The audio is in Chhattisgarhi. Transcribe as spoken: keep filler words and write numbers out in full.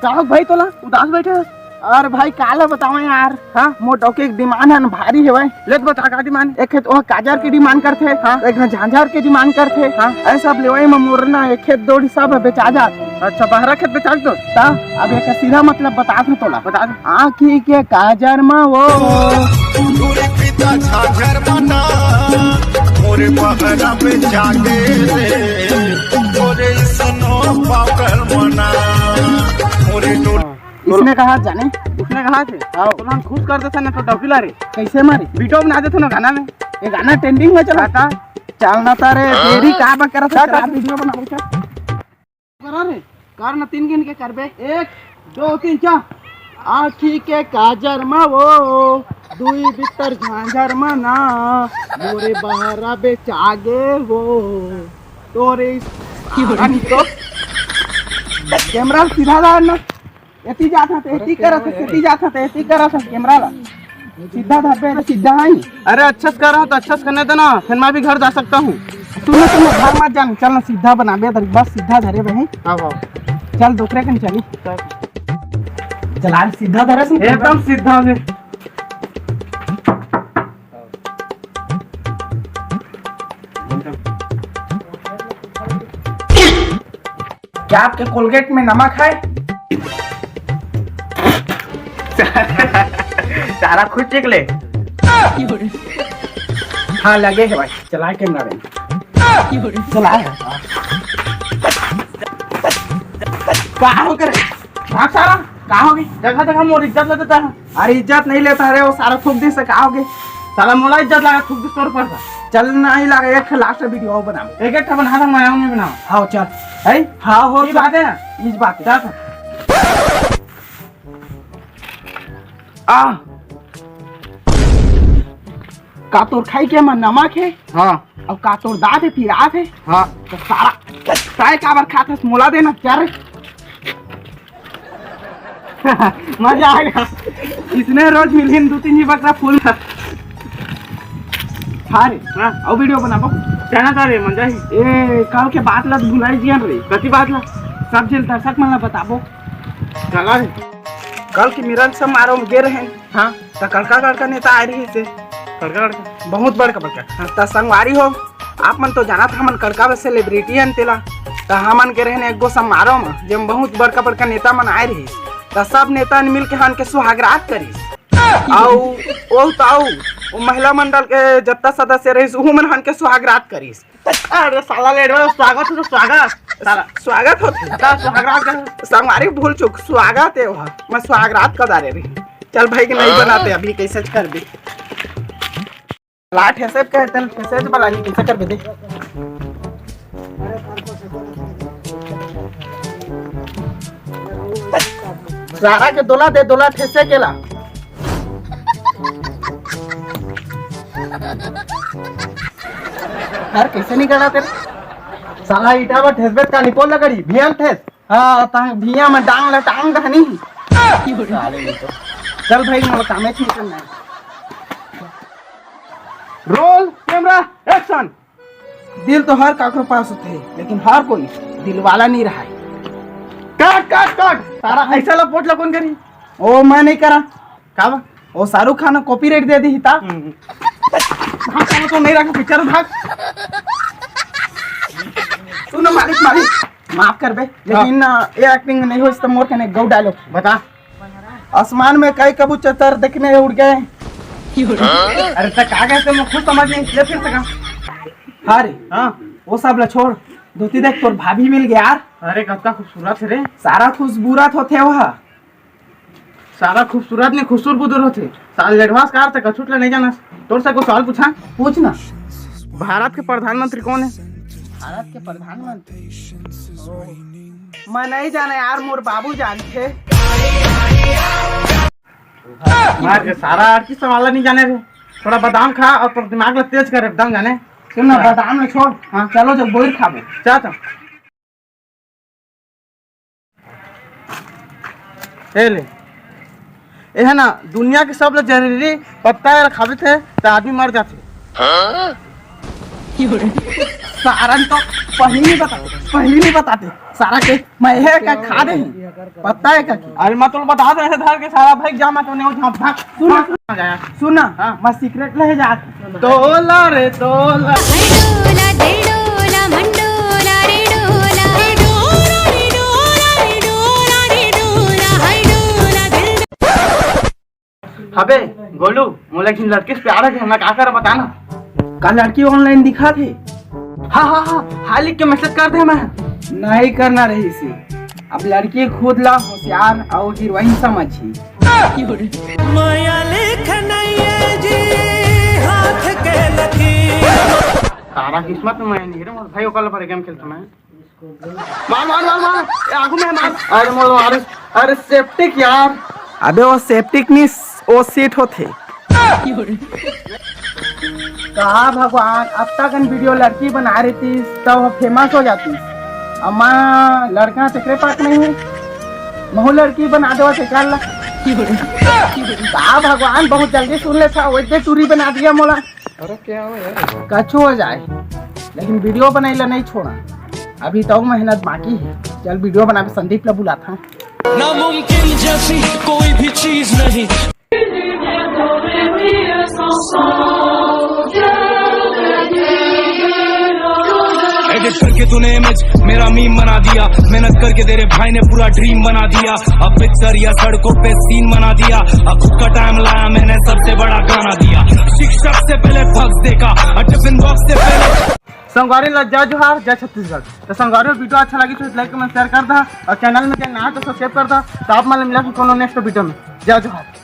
का हो भाई, तोला उदास बैठे हस? अरे भाई, काला बतावं यार, हाँ, मोर डौकी के डिमांड हन भारी हेवय। ले तो बता, का डिमांड? एक खेत ओह काजर के डिमांड करथे, हाँ। एक झन झांझर के डिमांड करथे, हाँ। ऐ सब लेवई म मोर ना एक खेत दो हिस्सा म बेचा जात। अच्छा, बहरा खेत बेचा दो। ता अब एक सीधा मतलब बता दूं तोला। बता दो। आँखी के काजर म वो। मोरे पिता झांझर मना, मोरे बहरा बेचा दे रे, मोरे सुनो पागल मना, मोरे डोल इसने कहा जाने? उसने कहा थे? हाँ। तोला हम खुश कर देथन ना तो डौकी ला रे। कैसे मारे? बीटो बना देथन ना गाना में। ये गाना ट्रेंडिंग में चला। हाँ, हाँ। चल ना तारे, देरी का बा करत हस, वीडियो बना बैठा। करा रे, कर ना, तीन गिन के करबे। एक, दो, तीन, चार। आँखी के काजर म वो, दुई बित्तर झांझर म ना, मोरे बहरा बेचागे वो। तोरे की हो रही तो कैमरा सीधा ला ना। एती जात हस, एती करत हस, एती जात हस, एती करत हस कैमरा ला। सीधा धरबे तो सीधा आई। अरे अच्छा से कर रहा हूँ तो अच्छा से करने देना, फिर मैं भी घर जा सकता हूँ। सुन ना, सुन ना, घर मत जान, चल ना सीधा बनाबे, बस सीधा धरे बही। हाँ, हाँ। चल दूसरे कन चली। चल। चल आज सीधा धरे से एकदम सीधा हो गए। क्या आपके कोलगेट में नमक है? सारा खुद चीख ले। हाँ, लगे है भाई, चला कैमरा मैन। चला है। का हो करे? भाग सारा, का हो गई? जगह जगह मोर इज्जत ले देता है। अरे इज्जत नहीं लेता रे, वो सारा थूक दिस, का हो गई? साला मोला इज्जत लगा, थूक दिस तोर पर। चल नहीं लगा, एक लास्ट वीडियो और बना। एक एक ठा बना था, मैं नहीं बनाऊँ। हाँ चल। है? हाँ हो ये बात है ना? इस बात है। चल। आ। का तोर खाई के मन नमक है? हाँ। अउ का तोर दांत है, पिरात है? हाँ। तो सारा काय काबर खात हस, मोला देना क्या रे? मजा आ गया। इसने रोज मिलिन दो तीन जी बकरा फूल। हाँ रे। हाँ। अउ वीडियो बनाबो। जाना था रे, मजा ही। ए, कल के बात ला भुलाई जियन रे। कति बात ला? सब झन दर्शक मन ला बताबो। चला रे। कल के मिलन समारोह में गे रहेन। हाँ। त कड़का कड़का नेता आए रहिस हे। कड़का कड़का? बहुत बड़का बड़का। हाँ, त संगवारी हो, आप मन तो जानत हमन कड़का बस सेलिब्रिटी हन तेला। त हमन गे रहेन एक गो समारोह में, जेम बहुत बड़का बड़का नेता मन आए रहिस। त सब नेता मन मिल के हमन के सुहागरात करिस। अउ ओ त अउ ओ महिला मंडल के जत्ता सदस्य रहिस, उहू मन हमन के सुहागरात करिस। अरे साला लेडवा, स्वागत हो तो स्वागत। साला स्वागत होथे। साला स्वागत कर। संगवारी भूल चुक, स्वागत है वह। मैं स्वागत कर डारे रही। चल भाई के नहीं बनाते अभी, कैसे कर दे। लाट है सब कहते हैं, कैसे तो बला नहीं, कैसे कर दे। सारा के दोला दे, दोला ठेसे केला। यार, कैसे नहीं गड़ा तेरे? साला ईटा में ठेसबे का निपोल लगड़ी, भियान ठेस। हाँ, तांग भिया में डांग ला टांग दहनी। साले ये तो। चल भाई, मोला कामे ठीक करना है। Roll, camera, action. दिल तो हर काकरो पास होथे, लेकिन हर कोई दिल वाला नहीं रहा है। काट, काट, काट। सारा ऐसा लपोट ला कौन करी? ओ, मैं नहीं करा। का बा? ओ, शाहरुख खान कॉपीराइट दे दी ही ता। हम्म। भाग, साला तो नहीं रखा पिक्चर, भाग। सुन ना, मालिक, मालिक, माफ कर बे, लेकिन हाँ। ना, ये एक्टिंग नहीं हो, इस तो मोर कने गौ डायलॉग। बता। आसमान में कई कबूतर देखने उड़ गए। अरे, तक आ गए तो मैं खुद समझ नहीं, ले फिर से कहा। हाँ रे, हाँ। वो सब ला छोड़, धोती देख, तोर भाभी मिल गया यार। अरे, कतका खूबसूरत है रे। सारा खूबसूरत होथे वह। सारा खूबसूरत ने खुसुर बुदुर होथे। साल लेडवास कार तक छूट ले नहीं जाना। तोर से कोई सवाल पूछा? पूछ ना। भारत के प्रधानमंत्री कौन है? भारत के प्रधानमंत्री? ओ, मैं नहीं जाना यार, मोर बाबू जानथे। मार के सारा आर की सवाल नहीं जाने रे। थोड़ा बादाम खा और थोड़ा दिमाग ला तेज कर एकदम जाने। सुन ना, हाँ। बादाम ना छोड़। हाँ। चलो जब बोर खाबो। जा तो। ए ले। ए है ना, दुनिया के सब ले जहरीली पत्ता है, खाबे थे तो आदमी मर जाथे। सारन तो पहिली नहीं बताते, पहिली नहीं बताते। सारा के मैं हे का खा दे, पता है का? अरे मैं तुला बता दे, ऐसे धर के सारा भाई जा, मैं तो नहीं उठा, भाग। सुन ना, सुन ना, हाँ। मैं सीक्रेट ले जा। तोला रे तोला। हाय डोला, दे डोला, मन डोला रे डोला। अबे गोलू, मोला एक झिन लड़की से प्यार हे, मैं का करा बता ना। का लड़की ऑनलाइन दिखत हे? हाँ हाँ हाँ, हाय लिख के मैसेज कर दे मैं। नहीं करना रहिस हे। अब लड़की खुद ला होशियार अउ हीरोइन समझही। माया लेख नइये जी, हाथ के लकीर। तारा किस्मत में नहीं रे मोर भाई, ओकर बर गेम खेलत मैं। मार मार मार मार, ए, आगू में मार। अरे मोर मार, अरे सेप्टिक यार। अबे वो सेप्टिक नहीं, वो सीट होथे। का भगवान, अतका कन वीडियो लड़की बना रहितिस, त वो फेमस हो जातिस। अम्मा, लड़का तेकरे पास नहीं हे, महू लड़की बना देवा तेकर ला। का भगवान, बहुत जल्दी सुन लेथा, वैसे टूरी बना दिया मोला। अरे क्या हो यार? कछु हो जाए, लेकिन वीडियो बनाई ला नहीं छोड़ा। अभी तो मेहनत बाकी हे। चल वीडियो बनाबे, संदीप ला बुलाथा। नामुमकिन जैसी कोई भी चीज नहीं। एडिट करके तूने इमेज मेरा मीम बना दिया, मेहनत करके तेरे भाई ने पूरा ड्रीम बना दिया। अब पिक्चर या सड़कों पे सीन बना दिया, अब खुद का टाइम लाया, मैंने सबसे बड़ा गाना दिया। शिक्षक से पहले फर्ज देखा, और टिफिन बॉक्स से पहले। संगवारी ला जय जोहार, जय छत्तीसगढ़। तो संगवारी, वीडियो अच्छा लगी तो लाइक, कमेंट, शेयर कर दा, और चैनल में जे नया हे तो सब्सक्राइब कर दा। तो आप मन ला मिला कोनो नेक्स्ट वीडियो में। जय जोहार।